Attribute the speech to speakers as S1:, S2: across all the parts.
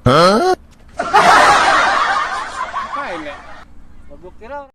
S1: Ngapain ya?
S2: Gua kira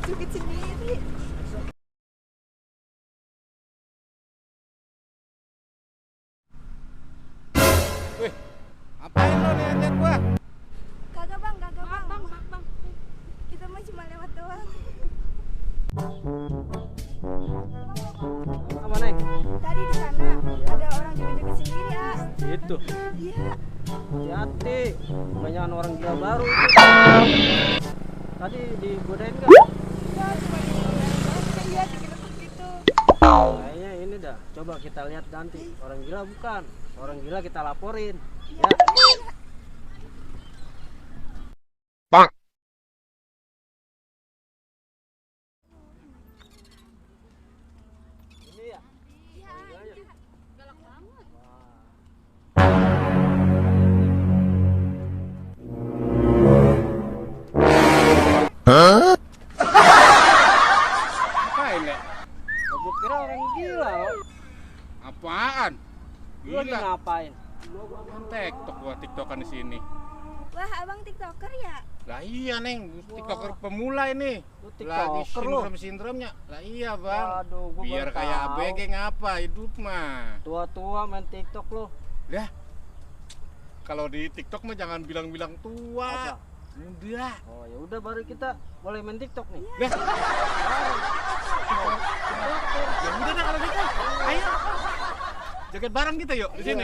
S3: Joget sendiri.
S1: Wih, ngapain lo liat gua?
S3: Kagak bang. Kita mah cuma lewat doang.
S2: apa Neng?
S3: Tadi di sana ada orang joget-joget sendiri, ah.
S2: Gitu.
S3: Iya.
S2: Hati-hati, kebanyakan orang gila baru itu. Tadi digodain nggak?
S3: Enggak, cuma kita lihat digerebek gitu.
S2: Kayaknya ini dah. Coba kita lihat nanti. Orang gila bukan. Orang gila kita laporin. Ya. Ini ya.
S3: Iya.
S4: Galak banget.
S1: Ngapain ya?
S2: Gua kira orang gila.
S1: Apaan?
S2: Lu lagi
S1: Gila.
S2: ngapain?
S1: Kan TikTok gua TikTokan di sini.
S3: Wah, abang TikToker ya?
S1: Lah iya Neng, TikToker pemula ini.
S2: Lu
S1: Lagi
S2: TikToker lu.
S1: sindromnya. Lah iya bang.
S2: Waduh, gua
S1: Biar
S2: baru
S1: kayak
S2: tahu.
S1: ABG ngapa hidup mah.
S2: Tua-tua main TikTok lu.
S1: Dah. Kalau di TikTok mah jangan bilang-bilang tua.
S2: Apa?
S1: Muda.
S2: Oh ya udah baru kita boleh main TikTok nih.
S1: Dah. Ya udah dah kalau gitu. Ayo. Joget bareng kita yuk di sini.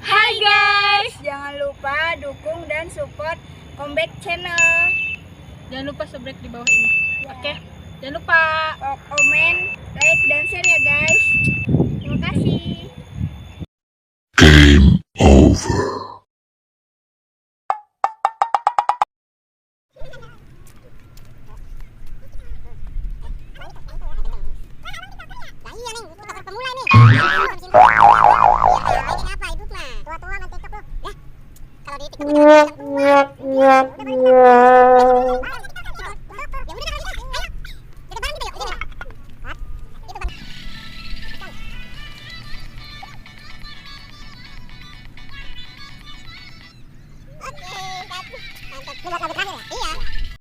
S3: Hai guys, jangan lupa dukung dan support Comeback Channel.
S4: Jangan lupa subscribe di bawah ini. Oke. Jangan lupa.
S3: Komen, like, dan share ya guys. Terima kasih.
S5: Lah iya Neng, TikToker pemula nih. Apa hidup mah? Tua-tua main TikTok lu. Lah, kalau di TikTok